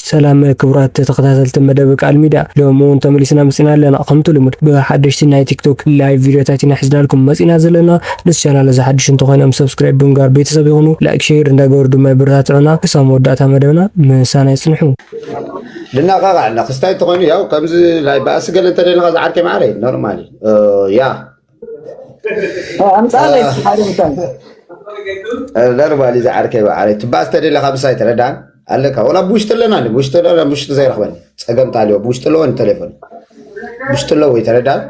ሰላም ክቡራት ተኸታተልቲ መደብ ቃል ሚድያ፣ ሎሚ እውን ተመሊስና መፂና ኣለና። ከምቲ ልሙድ ብሓደሽቲ ናይ ቲክቶክ ላይቭ ቪድዮታት ኢና ሒዝናልኩም መፂና ዘለና። ንዚ ቻናል እዚ ሓድሽ እንተኾይኖም ሰብስክራይብ ብምግባር ቤተሰብ ይኹኑ። ላይክ ሼር እንዳገበሩ ድማ ይበረታትዑና። ክሳብ መወዳእታ መደብና ምሳና ይፅንሑ። ልናቃቃዕ እና ክስታይ እንተኾይኑ ያው ከምዚ ናይ ባእሲ ገለ እንተደለኻ ዝዓርከይ ማዕረይ ኖርማሊ ያ ኣምፃለይ ሓደ ምሳይ ኖርማሊ ዝዓርከይ ማዕረይ ትባእስ ተደለኻ ምሳይ ተረዳን ኣለካ ወላ ብውሽጢ ኣለና ብውሽጢ ኣለና ብውሽጢ ዘይረኽበኒ ፀገም ጣልዮ ብውሽጢ ኣለዎ ቴሌፎን ብውሽጢ ኣለዎ ተረዳን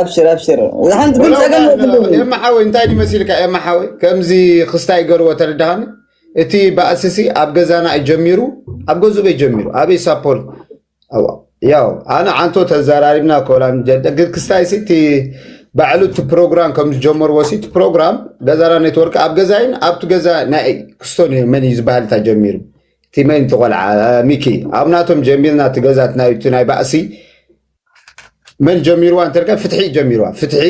ኣብሽር ኣብሽር ሓንቲ ግን ፀገም የብሉን። ኤማ ሓወይ እንታይ ድዩ መሲልካ ኤማ ሓወይ ከምዚ ክስታይ ገርዎ ተረዳሃኒ እቲ ባእስሲ ኣብ ገዛና እዩ ጀሚሩ ኣብ ገዝኡ በይ ጀሚሩ ኣበይ ሳፖርት ያው ኣነ ዓንቶ ተዘራሪብና ኮላ ክስታይ ሲ እቲ ባዕሉ እቲ ፕሮግራም ከም ዝጀመርዎ ሲ እቲ ፕሮግራም ገዛና ኔትወርክ ኣብ ገዛይን ኣብቲ ገዛ ናይ ክስቶን እዩ መን እዩ ዝበሃል እታ ጀሚሩ እቲ መን እቲ ቆልዓ ሚኪ ኣብ ናቶም ጀሚርና እቲ ገዛ ናይ ባእሲ መን ጀሚርዋ እንተልካ ፍትሒ ጀሚርዋ ፍትሒ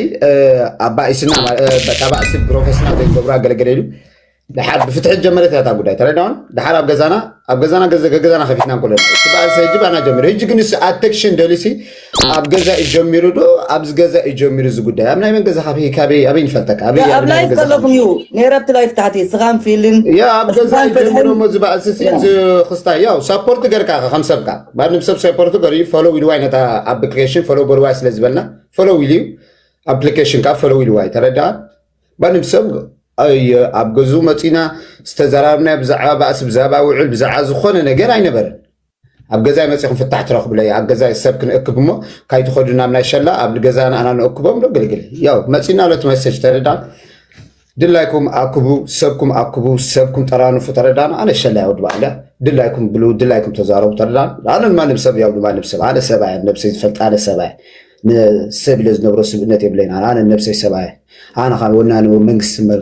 ኣባኢስና በቃ ባእሲ ፕሮፌሽናል ዘይገብራ ገለገለ ኢሉ ድሓር ብፍትሒ ጀመረት እያ እታ ጉዳይ ተረዳውን ድሓር ኣብ ገዛና ኣብ ገዛና ገዛና ከፊትና እንኮለና እቲ በኣልሲ ህጂ ባና ጀሚሩ ህጂ ግን ንስ ኣቴክሽን ደሊሲ ኣብ ገዛ እዩ ጀሚሩ ዶ ኣብዚ ገዛ እዩ ጀሚሩ እዚ ጉዳይ ኣብ ናይ መን ገዛ ካብ ካበይ ኣበይ ንፈልጠካ ኣበይ ኣብ ኣብ ናይ ላይፍ ገዛ ዘለኹም እዩ ነይረ ኣብቲ ላይፍ ታሕቲ ስኻን ፊልን ያ ኣብ ገዛ ስኻን እዩ ጀሚሩ ፈትሕን እሞ እዚ በኣልሲ ሲ እዚ ክስታይ ያው ሳፖርት ገርካ ኢኻ ከም ሰብካ ማንም ሰብ ሳፖርት ገር እዩ ፎሎው ኢልዋይ ነታ ኣፕሊኬሽን ፎሎው በልዋይ ስለ ዝበልና ፎሎው ኢሉ እዩ ኣፕሊኬሽን ካብ ፎሎው ኢልዋይ ተረዳኣ ማንም ሰብ ኣብ ገዝኡ መፂና ዝተዘራርብናዮ ብዛዕባ ባእሲ ብዛዕባ ውዕል ብዛዕባ ዝኾነ ነገር ኣይነበረን ኣብ ገዛይ መፂኹም ፍታሕ ትረኽብለይ ኣብ ገዛይ ሰብ ክንእክብ እሞ ካይትኸዱ ናብ ናይ ሸላ ኣብ ገዛ ንኣና ንእክቦም ዶ ግልግል ያው መፂና ሎ ትመሰጅ ተረዳን ድላይኩም ኣክቡ ሰብኩም ኣክቡ ሰብኩም ጠራንፉ ተረዳን ኣነ ሸላ ያው ድባዕለ ድላይኩም ብሉ ድላይኩም ተዛረቡ ተረዳን ኣነ ማንም ሰብ ያው ማንም ሰብ ኣነ ሰብኣይ ነብሰይ ዝፈልጥ ኣነ ሰብኣይ ንሰብ ኢለ ዝነብሮ ስብእነት የብለይን ኣነ ነብሰይ ሰብኣይ ኣነ ካብ ወናኒ መንግስቲ እምበር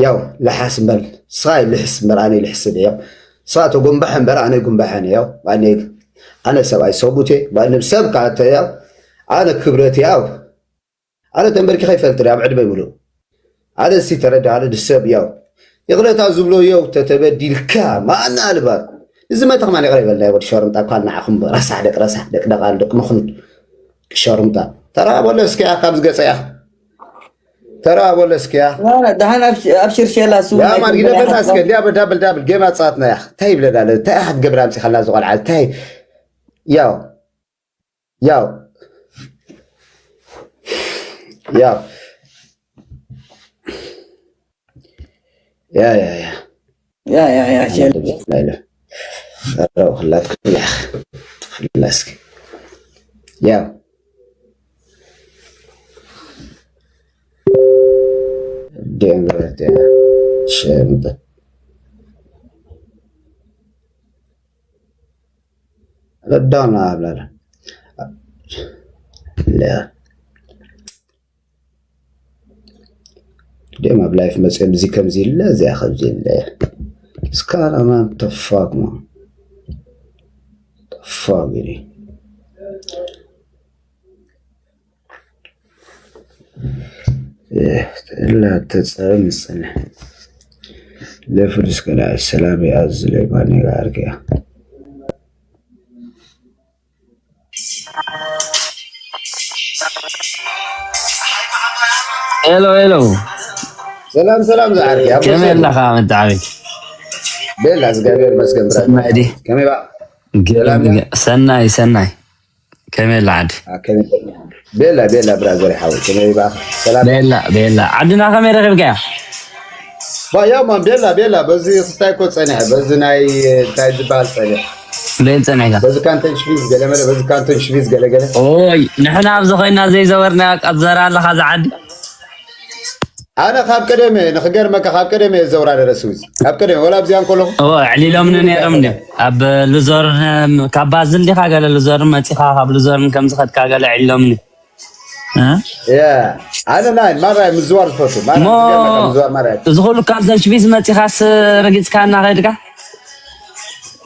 ያው ልሓስ እምበር ስኻ ልሕስ እምበር ኣነ ልሕስ ያው ስኻ ተጎንባሐ እምበር ኣነ ጉንባሐ ያው ኣነ ኣነ ሰብኣይ ሰቡቴ ባንም ሰብ ካተ ያው ኣነ ክብረት ያው ኣነ ተንበርኪኸ ይፈልጥ ኣብ ዕድመ ምሉእ ኣነ ሲ ተረዳ ኣነ ድሰብ ያው ይቕረታ ዝብሎ የው ተተበዲልካ ማእና ኣልባር እዚ መተኽ ማን ይቕረ ይበልና ወዲ ሸርምጣ ኳል ንዓኹም ረሳሕ ደቂ ረሳሕ ደቂ ደቓል ደቂ ምኽኑት ሸርምጣ ተራ በሎ እስኪ ካብ ዝገጸ ያኽ ተራ በሎ እስኪ ያ ደሃን ኣብሽር ሸላ ሱ ያ ማን ግደፈታ እስኪ እንዲያ ዳብል ዳብል ጌም ኣጻትና ያኽ እንታይ ይብለና እንታይ ክትገብር ኣምጺኻላ ዝቆልዓ እንታይ ያው ያው ያው ያ ያ ያ ያ ያ ያ ሸል ክላትኩም ያ ፍላስክ ያው ደንገት ያ ሸምጠ ረዳና ብላለ ደም ኣብ ላይፍ መፅኦም እዚ ከምዚ ኢለ እዚኣ ከምዚ ኢለ እስካና ማን ተፋግሞ ተፋግሪ ላተፀም ዝፀንሕ ለፍርስ ከላ ሰላም ይኣዝለይ ማን ጋር ገያ ሄሎ ሄሎ፣ ሰላም ሰላም፣ ዝዓርከይ ኣብ ከመይ መሰል ኣለኻ? መተዓበይቲ ቤላ እግዚኣብሔር ይመስገን። ብራዘር። ሰናይ ድዩ? ከመይ በ ገለ ሰላም ገ- ሰናይ ሰናይ፣ ከመይ ኣላ ዓዲ? ከመይ ቤላ ቤላ ብራዘር ይሓወይ ከመይ በ ሰላም ቤላ ቤላ፣ ዓድና ከመይ ረኺብካያ? ባ ያው ማን ቤላ ቤላ በዚ ክስታይ እኮ ጸኒሐ በዚ ናይ እንታይ ዝበሃል ጸኒሐ ቤል ጸኒሕካ? በዚ ካንተን ሽቪዝ ገለመለ በዚ ካንተን ሽቪዝ ገለገለ ኦይ፣ ንሕና ኣብዚ ኮይና ዘይዘወርና ቀዘራ ኣለኻ ዝዓዲ። ኣነ ካብ ቀደም እየ ንክገርመካ ካብ ቀደም እየ ዘውራ ደረስዊዝ ካብ ቀደም ወላ ኣብዚኣ እንከለኹ ኦ፣ ኣዕሊሎምኒ ነይሮም እንዲዮም። ኣብ ልዞርን ካብ ባዝል ዲኻ ገለ ልዞርን መጺኻ ካብ ልዞርን ከም ዝኸድካ ገለ ኣዕሊሎምኒ። እ? ያ ኣነ ናይ ማራይ ምዝዋር ዝፈቱ ማራይ እሞ ዝገርመካ ምዝዋር ማራይ እዚ ኩሉ ካብ ዘንሽቢዝ መጺኻስ ረጊጽካ እናኸድካ?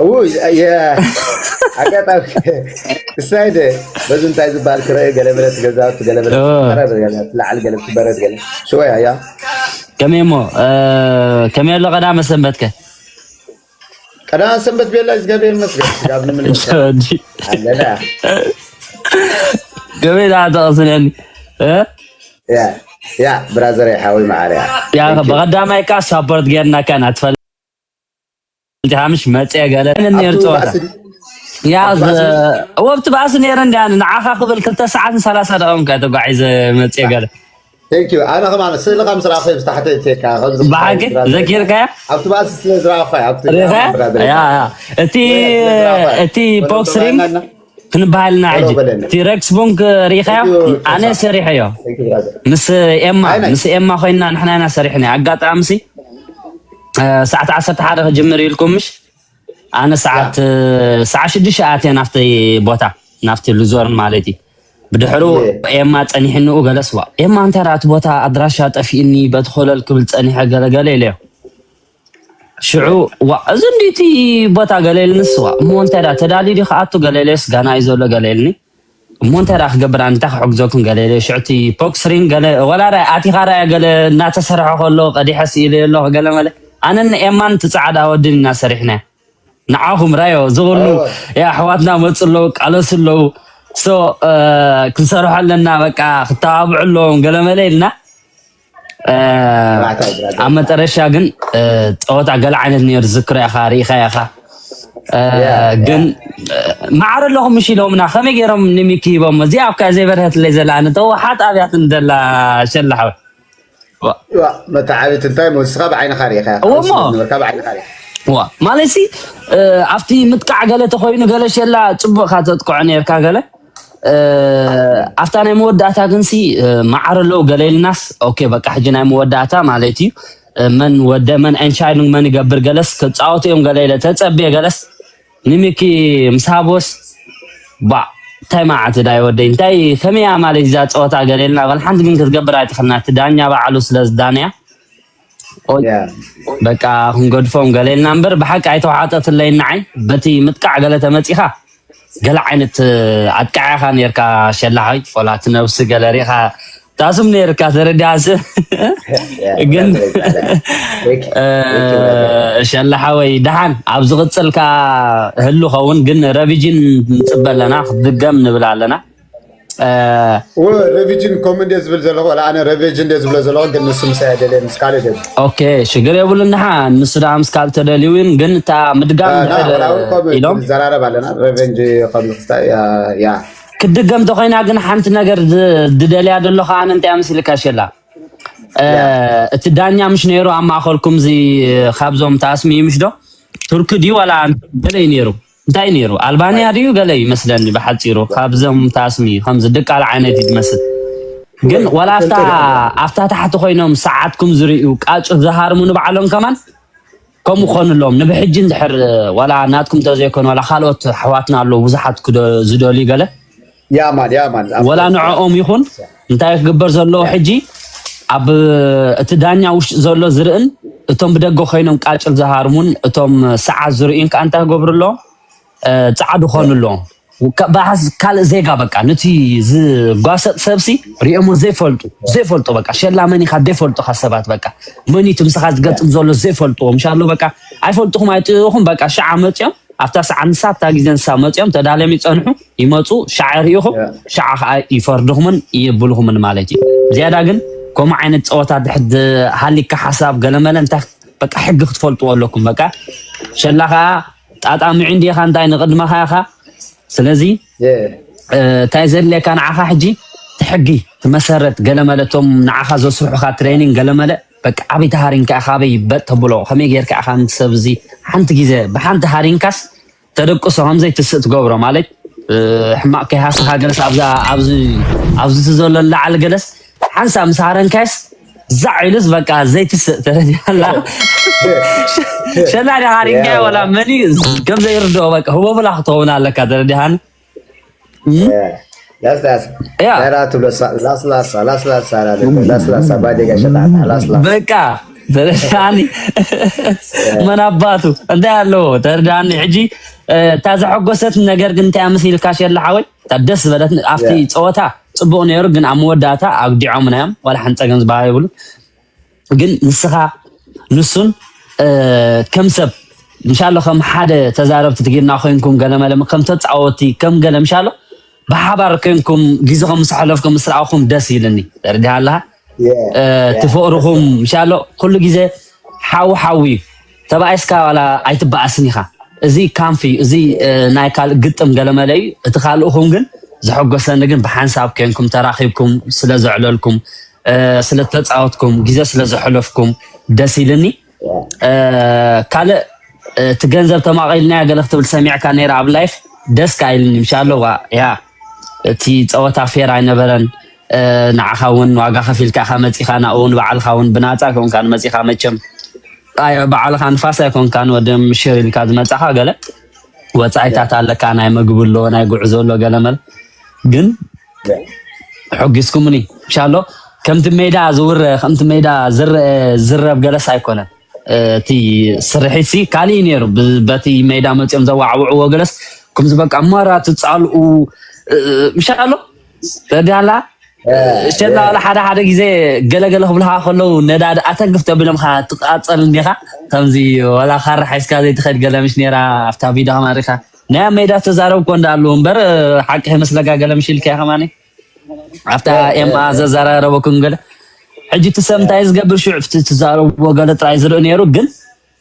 ውይ የ ኣጋጣሚ ክሳይደ በዚ እንታይ ዝበሃል ክረአ ገለ በለት ገዛውቲ ገለ በለት ኦ። ትላዓል ገለ ትበረድ ገለ ሽወያ ያ ከመይ እሞ፣ እ፣ ከመይ ኣሎ ቀዳመ ሰንበትከ? ቀዳም ሰንበት ቤላ እግዚኣብሔር ይመስገን። ስጋብ ንምልስ እንዲ ኣለና። ገበይ ዳ ተቐስነኒ እ ያ ያ ብራዘር ሓወይ ማዓርያ ያ ብቐዳማይ ካ ሳፖርት ጌርና ካ ናትፈል ሓምሽ መጽየ ገለ ነር ኣብቲ ጸወታ ባእሲ ያ ኣብቲ ባእሲ ወብቲ ባእሲ ነይረ እንዲ ንዓኻ ክብል ክልተ ሰዓትን ሰላሳ ደቂቕን ካ ተጓዒዘ መጽየ ገለ Thank you። ኣነ ከማን ስእሊ ከም ስራኸ ብታሕተ እቴካ ከም ብሓቂ ዘኪርካያ ኣብቲ ባእሲ ስለ ዝረኣኹ ኣብቲ ሪኻ ብራዘር ያ ያ። እቲ እቲ ቦክስሪንግ ክንበሃልና ሕጂ እቲ ረክስ ቡንክ ሪኢኻዮ ኣነ ሰሪሐዮ ምስ ኤማ ኣይ፣ ናይ- ምስ ኤማ ኮይና ንሕና ኢና ሰሪሕና ኣጋጣሚ ሲ ሰዓት ዓሰርተ ሓደ ክጅምር ኢልኩም ምሽ ኣነ ሰዓት ሰዓት ሽዱሽተ ኣትየ ናፍቲ ቦታ ናፍቲ ልዞርን ማለት እዩ ብድሕሩ ኤማ ጸኒሕንኡ ገለስዋ ኤማ እንታይ ደኣ እቲ ቦታ ኣድራሻ ጠፊእኒ በቲ ኮለል ክብል ጸኒሐ ገለገለ ኢለዮ ሽዑ ዋ እዚ እንዲቲ ቦታ ገለ ኢልንስ ዋ እሞ እንታይ ደኣ ተዳልዩ ዲ ክኣቱ ገለ ኢለዮስ ጋና እዩ ዘሎ ገለ ኢልኒ እሞ እንታይ ደኣ ክገብር ኣነ እንታይ ክሕግዘኩም ገለ ኢለዮ ሽዑ እቲ ፖክስ ሪንግ ገለ ወላ ዳ ኣቲኻ ዳ ገለ እናተሰርሐ ከሎ ቀዲሐ ስኢለዮ ኣለኹ ገለ መለ ኣነን ኤማን እቲ ጻዕዳ ወድን ኢና ሰሪሕና ንዓኹም ራዮ ዝብሉ ኣሕዋትና መፁ ኣለዉ ቃለሱ ኣለዉ ክንሰርሖ ኣለና በቃ ክተባብዑ ኣለዎም ገለመለ ኢልና ኣብ መጠረሻ ግን ፀወታ ገለ ዓይነት ነሩ ዝክሮ ኢኻ ርኢኻ ኢኻ ግን ማዕረ ኣለኹም ምሽ ኢሎምና ከመይ ገይሮም ንሚኪ ሂቦሞ እዚኣ ኣብካ ዘይበርሀትለይ ዘላ ኣነ ተወሓጥ ኣብያት እንደላ ሸላሓወ ዋ መተዓቢት እንታይ ሞ ንስኻ ብዓይንኻ ሪኢኻ እዎ እሞ። ነበርካ ብዓይንኻ ሪኢኻ ዋ ማለት ሲ ኣብቲ ምጥቃዕ ገለ ተኮይኑ ገለ ሸላ ፅቡቅ ካ ተጥቅዖ ነርካ ገለ ኣብታ ናይ መወዳእታ ግን ሲ ማዓር ኣለዉ ገለ ኢልናስ ኦኬ በቃ ሕጂ ናይ መወዳእታ ማለት እዩ መን ወደ መን ኤንሻይሉንግ መን ይገብር ገለስ ክፃወቱ እዮም ገለ ኢለ ተፀብየ ገለስ ንሚኪ ምስ ሃቦስ ባ እንታይ መዓት ዳይ ወደይ እንታይ ከመይ እያ ማለት እዛ ፀወታ ገለ ኢልና በል ሓንቲ ግን ክትገብር ኣይትኽልና እቲ ዳኛ ባዕሉ ስለ ዝዳንያ ኦይ ያ በቃ ክንገድፎም ገለ ኢልና እምበር ብሓቂ ኣይተዋሓጠትለይ ንዓይ በቲ ምጥቃዕ ገለ ተመፂኻ ገለ ዓይነት ኣጥቃዕ ኢኻ ነርካ ሸላሓይ ፎላት ነብሲ ገለ ሪኻ ታስም ነርካ ተረዲኣስ ግን ሸላሓወይ ደሓን ኣብ ዝቕፅል ከዓ ህሉ ኸውን ግን ረቪጅን ንፅበ ኣለና ክትድገም ንብል ኣለና ሬቪጅን ኮም እንደ ዝብል ዘለኹ ወላ ኣነ ሬቪጅ እንደ ዝብሎ ዘለኹ ግን ንሱ ምስ ደልየ ምስ ካልእ ደል ኦኬ ሽግር የብሉን ደሓን ንሱ ደኣ ምስ ካልእ ተደልዩ ግን እታ ምድጋም እንድሕር ኢሎም ዘራረብ ኣለና ሬቨንጅ ከም ዝክስታ ያ ክትድገም ተኮይና ግን ሓንቲ ነገር ዝ- ዝደልያ ደሎ ከዓ ኣነ እንታይ ኣምስልካ ሸላ እ፣ እቲ ዳኛ ምሽ ነይሩ ኣብ ማእኸልኩም እዚ ካብዞም ተኣስሚ ምሽ ዶ ቱርኪ ድዩ ዋላ ገለ እዩ ነይሩ እንታይ እዩ ነይሩ ኣልባንያ ድዩ ገለ እዩ መስለኒ ብሓፂሩ ካብዞም ተኣስሚ ከምዚ ድቃል ዓይነት እዩ ዝመስል ግን ዋላ ኣብታ ኣብታ ታሕቲ ኮይኖም ሰዓትኩም ዝርእዩ ቃጭ ዝሃርሙ ንባዕሎም ከማን ከምኡ ክኾኑ ኣለዎም ንብሕጂ እንድሕር ዋላ ናትኩም ተዘይኮነ ዋላ ካልኦት ኣሕዋትና ኣለዉ ብዙሓት ክደ- ዝደልዩ ገለ ያማን ያማን ወላ ንዕኦም ይኹን እንታይ ክግበር ዘለዎ ሕጂ ኣብ እቲ ዳኛ ውሽጢ ዘሎ ዝርእን እቶም ብደገ ኮይኖም ቃጭል ዝሃርሙን እቶም ሰዓት ዝርእዩን ከዓ እንታይ ክገብሩ ኣለዎም እ፣ ፃዕዱ ኮኑ ኣለዎም ከ- ባሕስ ካልእ ዜጋ በቃ ነቲ ዝጓሰጥ ሰብሲ ሪኦሞ ዘይፈልጡ ዘይፈልጡ በቃ ሸላ መን ኢኻ ዘይፈልጡኻ ሰባት በቃ መን እዩ እቲ ምሳኻ ዝገጥም ዘሎ ዘይፈልጥዎ ምሻሎ በቃ ኣይፈልጥኹም ኣይጥኹም በቃ ሸዓ መፅኦም ኣብታ ሰዓት ንሳ ኣብታ ግዜ ንሳ መፅኦም ተዳልዮም ይፀንሑ ይመፁ ሻዕ ርኢኹም ሻዕ ከዓ ይፈርድኹምን ይብልኹምን ማለት እዩ ዝያዳ ግን ከምኡ ዓይነት ፀወታ ድሕድ ሃሊካ ሓሳብ ገለመለ እንታይ በቃ ሕጊ ክትፈልጥዎ ኣለኩም በቃ ሸላ ከዓ ጣጣ ምዒ እንዲኻ እንታይ ንቅድመኻ ኢኻ ስለዚ እንታይ ዘድልየካ ንዓኻ ሕጂ ትሕጊ ትመሰረት ገለመለ እቶም ንዓኻ ዘስርሑኻ ትሬኒንግ ገለመለ በቃ ዓበይ ተሃሪንካ ኢኻ ኣበይ በጥ ተብሎ ከመይ ጌርካ ኢኻ ምስ ሰብ እዚ ሓንቲ ግዜ ብሓንቲ ሃሪንካስ ተደቅሶ ከምዘይ ትስእ ትገብሮ ማለት ሕማቅ ከይሃስኻ ገለስ ኣብዚ ኣብዚ ዘሎ ላዓል ገለስ ሓንሳ ምስ ሃረንካይስ ዛዕ ኢሉስ በቃ ዘይትስእ ተረዲኣላ ሸላ ዲኻ ሃሪንካ ወላ መን እዩ ከም ዘይርድኦ በቃ ህቦብላ ክትኸውን ኣለካ ተረዲሃኒ ላስላሳ ያ ዳራ ትብሎ ላስላሳ ላስላሳ ላስላሳ ባዴጋ ሸጣ ላስላሳ በቃ ተረዳኒ መን ኣባቱ እንታይ ኣለዎ ተረዳኒ ሕጂ እታ ዘሐጎሰት ነገር ግን እንታይ መሲልካ ሸላ ሓወይ እታ ደስ ዝበለት ኣብቲ ፀወታ ፅቡቅ ነይሩ ግን ኣብ መወዳእታ ኣጉዲዖምና እዮም ዋላ ሓንቲ ፀገም ዝበሃል የብሉ ግን ንስኻ ንሱን ከም ሰብ ምሻሎ ከም ሓደ ተዛረብቲ ትግርና ኮይንኩም ገለመለ ከም ተፃወቲ ከም ገለ ምሻሎ ብሓባር ኮይንኩም ግዜኹም ምስ ኣሕለፍኩም ምስ ረኣኹም ደስ ይልኒ። ተረዲሃ ኣለኻ? እ፣ እቲ ፍቕርኹም ምሻሎ ኩሉ ግዜ ሓዊ ሓዊ እዩ። ተባኢስካ ዋላ ኣይትበኣስን ኢኻ። እዚ ካምፊ እዚ እ፣ ናይ ካልእ ግጥም ገለመለ እዩ። እቲ ካልእኹም ግን ዘሐጎሰኒ ግን ብሓንሳብ ኮይንኩም ተራኺብኩም ስለ ዘዕለልኩም እ፣ ስለ ተፃወትኩም ግዜ ስለ ዘሕለፍኩም ደስ ኢልኒ። እ፣ ካልእ እቲ ገንዘብ ተማቒልናዮ ገለ ክትብል ሰሚዕካ ነይረ ኣብ ላይፍ ደስ ከ ኣይልኒ ምሻሎ ዋ ያ እቲ ፀወታ ፌር ኣይነበረን። እ፣ ንዓኻ እውን ዋጋ ከፊልካ ኢኻ መፂኻ ናብኡ እውን ባዕልኻ እውን ብናፃ ኮንካ ንመፂኻ መቸም ኣይ ባዕልኻ ንፋስ ኣይኮንካን ወደ ምሽር ኢልካ ዝመፃኻ ገለ ወፃኢታት ኣለካ ናይ ምግቢ ኣሎ ናይ ጉዕዞ ኣሎ ገለመል ግን ሕጊዝኩምኒ ምሻሎ ከምቲ ሜዳ ዝውረ ከምቲ ሜዳ ዝረአ ዝረብ ገለስ ኣይኮነን። እቲ ስርሒትሲ ካልእ እዩ ነይሩ። ብ- በቲ ሜዳ መፂኦም ዘዋዕውዕዎ ገለስ ከምዚ በቃ ማራ ትፃልኡ እ፣ ምሻሎ ተዳላ ሸላ ዋላ ሓደ ሓደ ግዜ ገለገለ ክብልካ ከለዉ ነዳዲ ኣተንክፍ ተቢሎምካ ትቃፀል እንዲኻ ከምዚ ዋላ ካራ ሓይስካ ዘይትኸድ ገለ ምሽ ነይራ ኣብታ ቪድዮ ማሪኻ ናይ ኣብ ሜዳ ተዛረብ እኮ እንዳኣሉ እምበር ሓቂ ከይመስለካ ገለ ምሽ ኢልካ ከማኒ ኣብታ ኤማ ዘዘራረበኩም ገለ ሕጂ እቲ ሰብ እንታይ ዝገብር ሽዑ እቲ ትዛረብዎ ገለ ጥራይ ዝርኢ ነይሩ ግን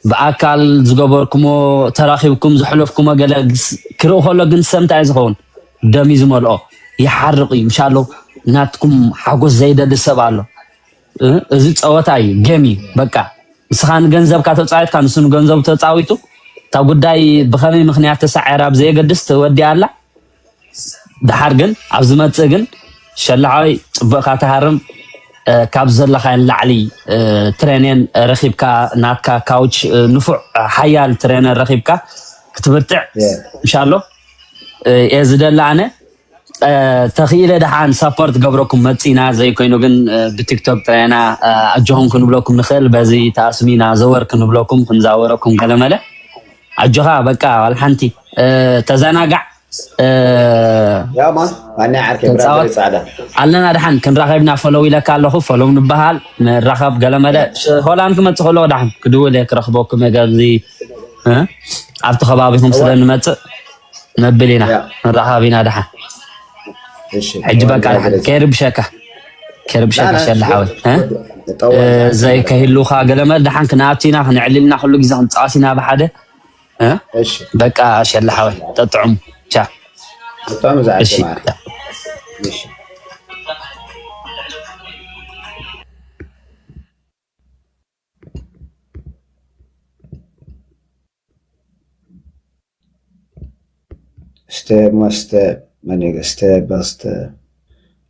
ብኣካል ዝገበርኩሞ ተራኺብኩም ዘሕለፍኩሞ ገለ ክርኢ ከሎ ግን ሰብ እንታይ ዝኸውን ደም እዩ ዝመልኦ ይሓርቕ እዩ ምሻሎ ናትኩም ሓጎስ ዘይደሊ ሰብ ኣሎ እ፣ እዚ ፀወታ እዩ ጌም እዩ በቃ ንስኻ ንገንዘብካ ተፃዊትካ ንሱ ንገንዘቡ ተፃዊቱ እታ ጉዳይ ብኸመይ ምክንያት ተሳዒራ ብዘየገድስ ተወዲኣ ኣላ ደሓር ግን ኣብ ዝመፅእ ግን ሸላሓወይ ፅቡቕካ ተሃርም ካብ ዘለካ ንላዕሊ ትሬኔን ረኪብካ ናትካ ካውች ንፉዕ ሓያል ትሬነር ረኪብካ ክትብርትዕ እንሻሎ እየ ዝደሊ ኣነ ተኽኢለ ደሓን ሳፖርት ገብረኩም መፂና ዘይኮይኑ ግን ብቲክቶክ ጥራይና ኣጆኹም ክንብለኩም ንኽእል በዚ ተኣስሚና ዘወር ክንብለኩም ክንዛወረኩም ገለመለ ኣጆኻ በቃ ዋልሓንቲ ተዘናጋዕ ያማ ኣነ ዓርከይ ብራዘር ጻዕዳ ኣለና ድሓን ክንራኸብና ፈለው ኢለካ ኣለኹ ፈለው ንበሃል ንራኸብ ገለመለ ሆላን ክመፅእ ከለኹ ድሓን ክድውል እየ ክረኽበኩም እየ ገብዚ ኣብቲ ከባቢኹም ስለ ንመፅእ ነብል ኢና ንራኸብ ኢና ድሓን ሕጂ በቃ ድሓን ከይርብሸካ ከይርብሸካ ሸላ ሓወይ ዘይከህልውካ ገለመለ ድሓን ክንኣቱ ኢና ክንዕልልና ኩሉ ግዜ ክንፃወት ኢና ብሓደ በቃ ሸላ ሓወይ ጠጥዑም ቻ ብጣዕሚ ዝዓጀ ማለት step by step my nigga step by step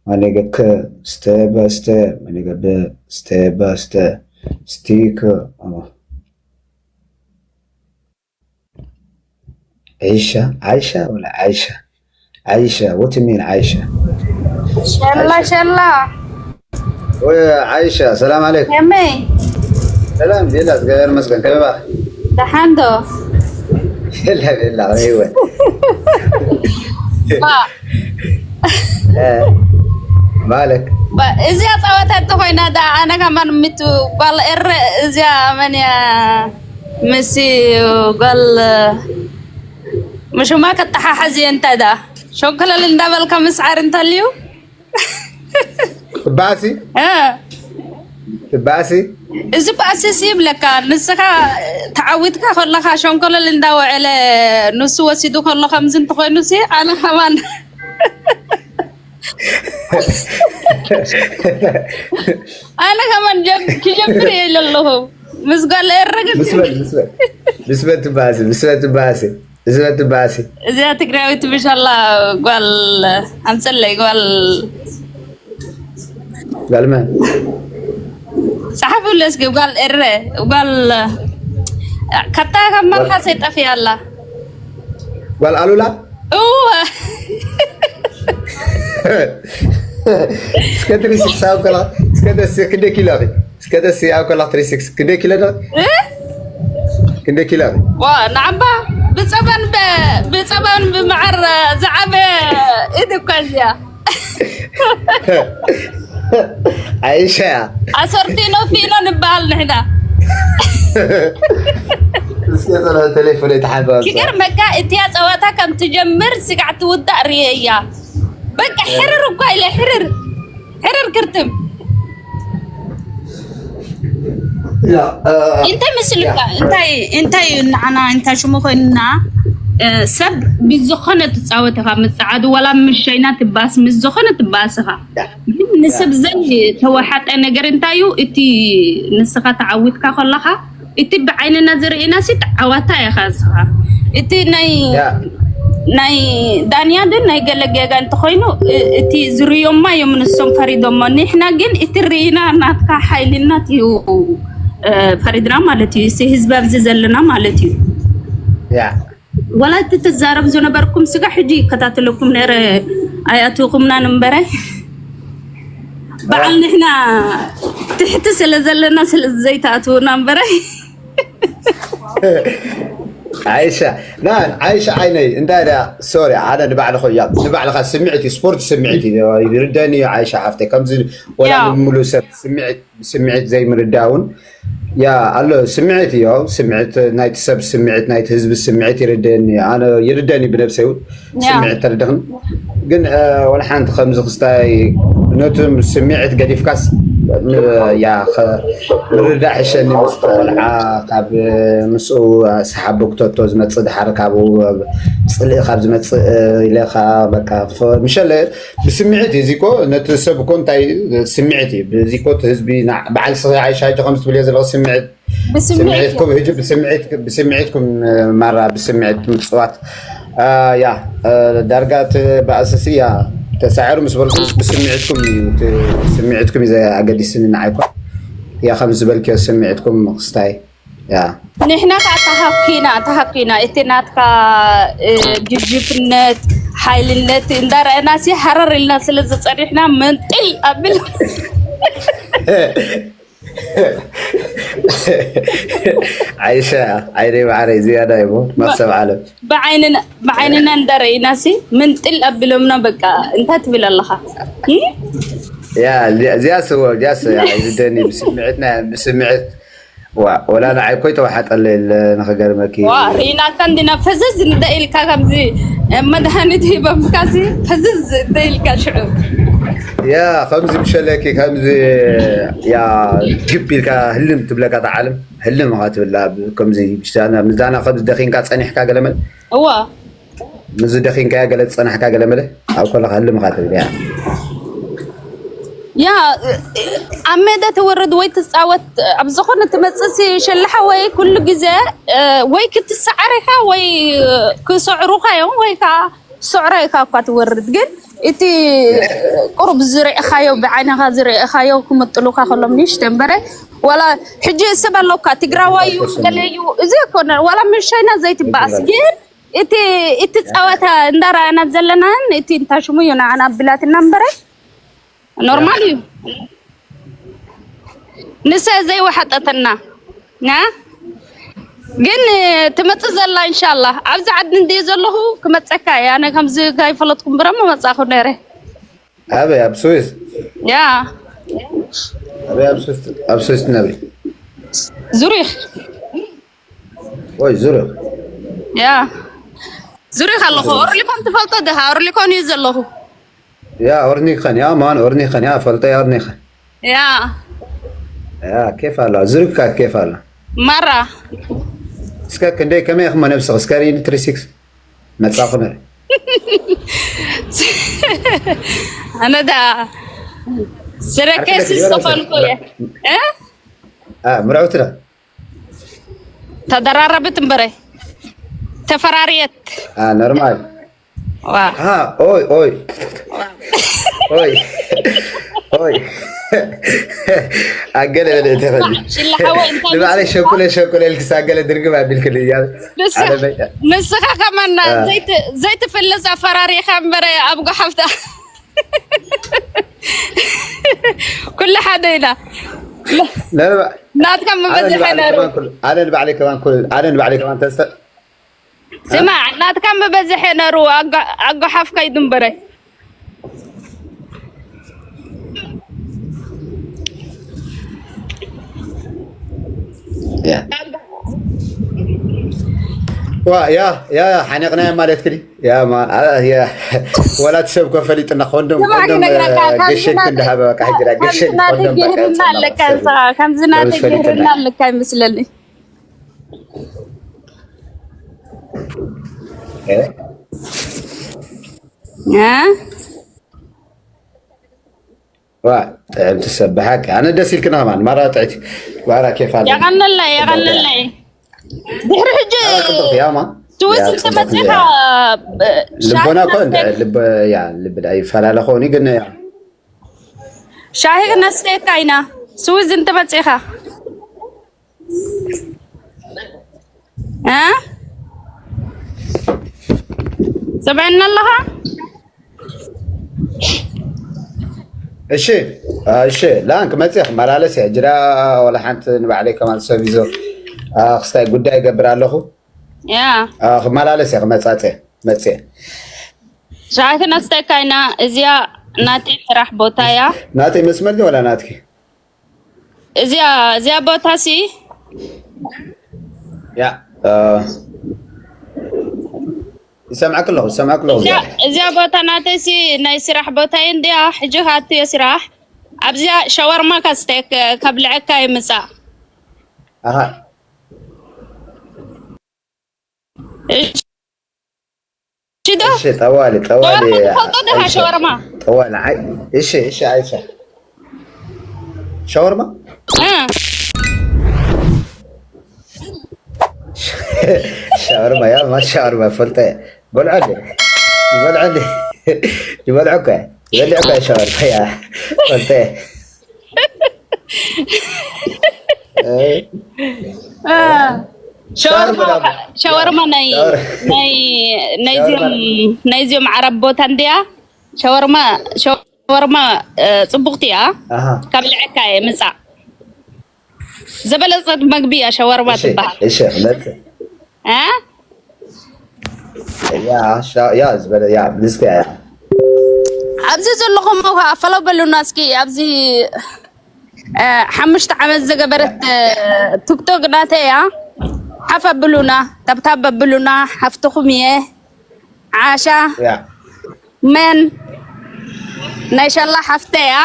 my nigga k step by step my nigga b step by step stick oh. Aisha, Aisha ولا عايشة؟ عايشة، what you mean عايشة؟ شلا شلا ወይ عايشة، السلام عليكم. يمي سلام، ቢላ እግዚኣብሔር ይመስገን። ከመይ ባኺ? ደሓን ዶ? ቢላ ቢላ ከመይ ይወ? ማለክ እዚኣ ፀወታ እንተኮይና ዳ ኣነ ከማን ምቱ ጓል ኤረ እዚኣ መን እያ? ምስ ጓል ምሽማ ከተሓሓዝ እየ እንታይ ደኣ ሸንኮለል እንዳበልካ ምስዓር እንተልዩ ባሲ እ ባሲ እዚ ባእሲ ሲ ይብለካ ንስኻ ተዓዊትካ ከለኻ ሸንኮለል እንዳወዐለ ንሱ ወሲዱ ከሎ ከምዚ እንተኮይኑ ሲ ኣነ ከማን ኣነ ከማን ጀም- ክጀምር እየ ኢለ ኣለኹ ምስ ጓል ኤረ ግን ምስበት ምስበት ምስበት ትባሲ ምስበት ትባሲ ምስበት ትባሲ እዚኣ ትግራዊት ብሻላ ጓል ኣምፀለይ ጓል ጓል መን ፀሓፍሉ እስኪ ጓል ኤረ ጓል ከታ ካብ መልካ ሰይጠፊ ኣላ ጓል ኣሉላ እወ እስከ ትሪ ስክስ ኣብ ከላ እስከ ደስ ክንደይ ኪሎ ኢኺ እስከ ደስ ኣብ ከላ ትሪ ስክስ ክንደይ ኪሎ ዶ ክንደይ ኪሎ ኢኺ ዋ ንዓባ ብፀባን ብ- ብፀባን ብመዓር ዝዓበ ኢድ እኳ እዚኣ ዓይሻ ኣሰርቲኖ ፊኖ ንበሃል ንሕና እስከ የጸረ ቴሌፎን የተሓባዛ ይገርመካ እቲያ ጸዋታ ከም ትጀምር ስጋዕ ትውዳእ ርእየያ። በቃ ሕርር እኳ ኢለ ሕርር ሕርር ክርትም ያ እንታይ መስልካ እንታይ እንታይ ንዓና እንታይ ሽሙ ኮይንና እ፣ ሰብ ብዝኾነ ትፃወት ኢኻ ምፅዓዱ ዋላ ምሸይና ትባስ ምስ ዝኾነ ትባስ ኢኻ ግን ንሰብ ዘይ ተወሓጠ ነገር እንታይ እዩ እቲ ንስኻ ተዓዊትካ ከለኻ እቲ ብዓይንና ዝርእና ሲ ተዓዋታ ኢኻ ንስኻ እቲ ናይ ናይ ዳንያ ግን ናይ ገለ ጌጋ እንተኾይኑ እ- እቲ ዝርእዮማ እዮም ንሶም ፈሪዶሞ ንሕና ግን እቲ ርኢና ናትካ ሓይልነት እዩ እ፣ ፈሪድና ማለት እዩ እቲ ህዝቢ ኣብዚ ዘለና ማለት እዩ ያ ወላ እቲ ትዛረብ ዝነበርኩም ስጋ ሕጂ ይከታተለኩም ነረ ኣይኣትውኩምናን እምበረ በዓል ንሕና ትሕቲ ስለ ዘለና ስለ ዘይተኣትውና እምበረ ዓይሻ ና ዓይሻ ዓይነይ እንታይ ዳ ሶሪ ኣነ ንባዕልኸ እያ ንባዕልኻ ስምዒት እዩ ስፖርት ስምዒት እዩ ይርደኒ እዩ ዓይሻ ሓፍተይ ከምዚ ወላ ያው። ንምሉ ሰብ ስምዒት ብስምዒት ዘይምርዳውን ያ ኣሎ ስምዒት እዩ ስምዒት ናይቲ ሰብ ስምዒት ናይቲ ህዝቢ ስምዒት ይርደኒ ኣነ ይርደኒ ብነብሰይ እውን ያ። ስምዒት ተረደኽን ግን እ፣ ወላ ሓንቲ ከምዚ ክስታይ ነቲ ስምዒት ገዲፍካስ ም- ያ ኸ- ምርዳእ ሕሸኒ ምስ ቆልዓ ካብ ምስኡ ሰሓቢ ክተቶ ዝመፅእ ድሓር ካብኡ ፅልኢ ካብ ዝመፅእ ኢለካ በቃ ፍ- ምሸለ ብስምዒት እዩ እዚኮ ነቲ ሰብ እኮ እንታይ ስምዒት እዩ ብዚኮ እቲ ህዝቢ ና- በዓል ስኺ ዓይሻ ሕጂ ከም ትብልዮ ዘለኹ ስምዒት ስምዒትኩም ሕጂ ብስምዒት ብስምዒትኩም ማራ ብስምዒት ምፅዋት ያ ዳርጋ እቲ ባእስሲ ያ ተሳዒሩ ምስ በልኩም ብስምዒትኩም እዩ እቲ ስምዒትኩም እዩ ኣገዲስኒ ንዓይ እኳ ያ ከም ዝበልክዮ ስምዒትኩም ክስታይ ያ ንሕና ከዓ ተሃኪና ተሃኪና እቲ ናትካ እ፣ ጅጅፍነት ሓይልነት እንዳረአና ሲ ሃረር ኢልና ስለ ዝፀኒሕና መንጥል ኣብል ዓይሻ ዓይነይ ማዕረይ ዝያዳ እዩ ማሰብ ዓለም ብዓይንና ብዓይንና እንዳረኢና ሲ ምንጥል ኣቢሎምና በቃ እንታይ ትብል ኣለኻ እ? ያ እዚኣ ስወ እዚኣ ስ ዝደኒ ብስምዒትና ብስምዒት ዋ ወላ ንዓይ ኮይ ተዋሓጠለ የለ ንኽገርመኪ ዋ ርኢናካ እንዲና ፈዘዝ እንደ ኢልካ ከምዚ መድሃኒት ሂበምካ ሲ ፈዘዝ እንደ ኢልካ ሽዑ ያ ከምዚ ምሸለኪ ከምዚ ያ ግብ ኢልካ ህልም ትብለካ ተዓለም ህልም ኢኻ ትብላ ከምዚ ምዛና ከምዚ ደኺንካ ፀኒሕካ ገለመል እዋ ምዚ ደኺንካያ ገለ ዝፀናሕካ ገለ መለ ኣብ ኮለካ ህልምካ ትብል እያ ያ ኣብ ሜዳ ትወርድ ወይ ትፃወት ኣብ ዝኾነ ትመፅእ ሲ ሸልሓ ወይ ኩሉ ግዜ እ፣ ወይ ክትሰዓር ኢኻ ወይ ክሰዕሩኻ እዮም ወይ ከዓ ሰዕራ ኢኻ እኳ ትወርድ ግን እቲ ቁሩብ ዝርኢኻዮ ብዓይንኻ ዝርኢኻዮ ክምጥሉካ ከሎም ንሽተ እምበረ ዋላ ሕጂ ሰብ ኣለካ ትግራዋይ እዩ ገለ እዩ እዚ ኣይኮነ ዋላ ምሻይና ዘይትበኣስ ግን እቲ እቲ ጸወታ እንዳረኣና ዘለናን እቲ እንታይ ሽሙ እዩ ንዓና ኣቢላትና እምበረ ኖርማል እዩ ንሰ ዘይወሓጠትና ና ግን ትመጽእ ዘላ ኢንሻላ ኣብዚ ዓዲ እንድየ ዘለኹ ክመጸካ እየ ኣነ ከምዚ ካይፈለጥኩም ብረሞ መጻኹ ነረ ኣበይ ኣብ ስዊስ ያ ኣበይ ኣብ ስዊስ ኣብ ስዊስ ትነብሪ ዙሪክ ወይ ዙሪክ ያ ዙሪክ ኣለኹ ኦርሊኮን ትፈልጦ ድኻ ኦርሊኮን እዩ ዘለኹ ያ ኦርኒኸን ያ ማን ኦርኒኸን ያ ፈልጠ ያ ኦርኒኸን ያ ያ ኬፍ ኣላ ዙሪክ ካ ኬፍ ኣላ ማራ እስከ ክንደይ ከመይ ኢኹም ነብስኽ እስከ ሪኒ ትሪ ሲክስ መጻኹ ነረ ኣነ ዳ ስረከሲ ዝኾንኩ እየ እ? ምርዑትና ተደራረብት እምበረ ተፈራርየት ኖርማል ዋ ኦይ ኦይ ኦይ ኦይ ኣገለ በለ ተኸዲ ሽላሓወ እንታይ ንባዕለይ ሸኩለ ሸኩለ ኢልክስ ኣገለ ድርግም ኣቢልክልያ ንስኻ ከማና ዘይትፍለስ ኣፈራሪኻ እምበረ ኣብ ጓሓፍታ ኩሉ ሓደ ኢና ናትካ መበዝሐ ነሩ ኣነ ንባዕለይ ከማን ኣነ ንባዕለይ ከማን ተስተ ስማዕ ናትካ መበዝሐ ነሩ ኣጓሓፍ ከይዱ እምበረ ዋ፣ ያ ያ ያ ሓኒቕናዮ ማለት ክዲ ያ ማ ያ ወላት ሰብ ኮ ፈሊጥና ኮንዶም ስማዕ ኮንዶም ክነግረካ፣ ከምዚ ገሸክ ናትክ እንዳሃበ በቃ ሕጅራ ከምዚ ገሸክ ናትክ ኮንዶም በቃ ይህልና የውፅእ ኣለካ ኣለካ። ንስኻ፣ ከምዚ ናትክ ፈሊጥና ይህልና ኣለካ ይመስለኒ። እ? እ? ዋ፣ ጥዕምቲ ሰብ ብሓቂ ኣነ ደስ ኢልክና ከማን ማራ ጥዕቲ ማራ ኬፍ ኣለ። የቐንለይ፣ የቐንለይ። ድሕሪ ሕጂ ኣረ ጽቡቕ ያማ። ስዊዝ ያ፣ ጽቡቕ እንተመጺኻ፣ ያ። ብ-፣ ሻሂ ልቦና እኮ እንደ ክነስተካ። ልብ-፣ ያ፣ ልብ ዳ ይፈላለ ኾኒ ግን ያ። ሻሂ ክነስተካ ኢና። ስዊዝ እንተመጺኻ። እ? ሰምዐኒ ኣለኻ? እሺ፣ አ፣ እሺ፣ ላን ክመጽእ ክመላለስ እየ። ጅዳ ወላ ሓንቲ ንባዕለይ ከማን ሰብ ይዞ፣ አ፣ ክስታይ ጉዳይ እገብር ኣለኹ። ያ። አ፣ ክመላለስ እየ፣ ክመጻጽ እየ፣ መጽእ እየ። ሻሂ ክነስተካ ኢና። እዚኣ ናተይ ስራሕ ቦታ እያ። ናተይ መስመር ድዩ ወላ ናትኪ? እዚኣ፣ እዚኣ ቦታ ሲ ያ፣ እ፣ ይሰምዓክ ኣለኹ፣ ይሰምዓክ ኣለኹ እዚኣ፣ ዚያዳ። እዚኣ ቦታ ናተይ ሲ ናይ ስራሕ ቦታ እንድያ። ሕጂ ካትዮ ስራሕ ኣብዚኣ ሸወርማ ካስቴክ ከብልዐካ ይምጻእ። ኣሃ። እሺ ዶ? እሺ፣ ጠዋሊ፣ ጠዋሊ፣ ሸወርማ ትፈልጦ ዶ? ኣይሻ። ሸወርማ። ጠዋሊ፣ ኣይ፣ እሺ፣ እሺ፣ ኣይሻ። ሸወርማ? እ። ሸወርማ፣ ያ፣ ማ ሸወርማ፣ ፈልጠ። በልዖ እንዴ? ይበልዖ እንዴ? ይበልዖ እኮ፣ ይበልዖ እኮ ሸወርማ፣ ያ። ፈልጠ። እ። እ። ሸወርማ፣ ሸወርማ፣ ሸወርማ ናይ፣ ሸወር-፣ ናይ፣ ናይዚኦም፣ ሸወርማ። ናይዚኦም ዓረብ ቦታ እንድያ። ሸወርማ፣ ሸወርማ፣ እ፣ ጽቡቕቲ እያ። ኣሃ። ካብ ልዕካ እየ ምጻእ። ዝበለጸት መግቢ እያ ሸወርማ እሺ፣ ትበሃል። እሺ፣ መጽእ። እ? ያ፣ ሻ-፣ ያ፣ ዝበለ-፣ ያ፣ ብልጽቲ እያ፣ ያ። ኣብዚ ዘለኹም እኳ ፈለው በሉና እስኪ፣ ኣብዚ፣ እ፣ ሓሙሽተ ዓመት ዝገበረት፣ እ፣ ቲክቶክ ናተይ እያ። ሓፍ ኣብሉና፣ ታብታብ ኣብሉና፣ ሓፍትኹም እየ። ዓሻ። ያ። መን? ናይ ሻላ ሓፍተይ እያ።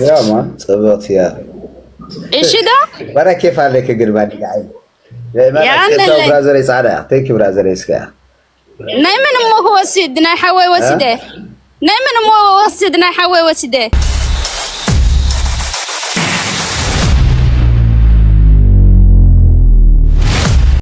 ያ፣ ማ፣ ጽብቕቲ እያ። እሺ ዶ? በረ ኬፍ ኣለኪ ግን ባንዲ ዓይ። ያ፣ ቴንኪው ኣለለይ። ብራዘር ጻዕዳ። ቴንኪው ብራዘር እስከ። ናይ ምን እሞ ክወስድ? ናይ ሓወይ ወሲደ። እ? ናይ ምን እሞ ወስድ? ናይ ሓወይ ወሲደ።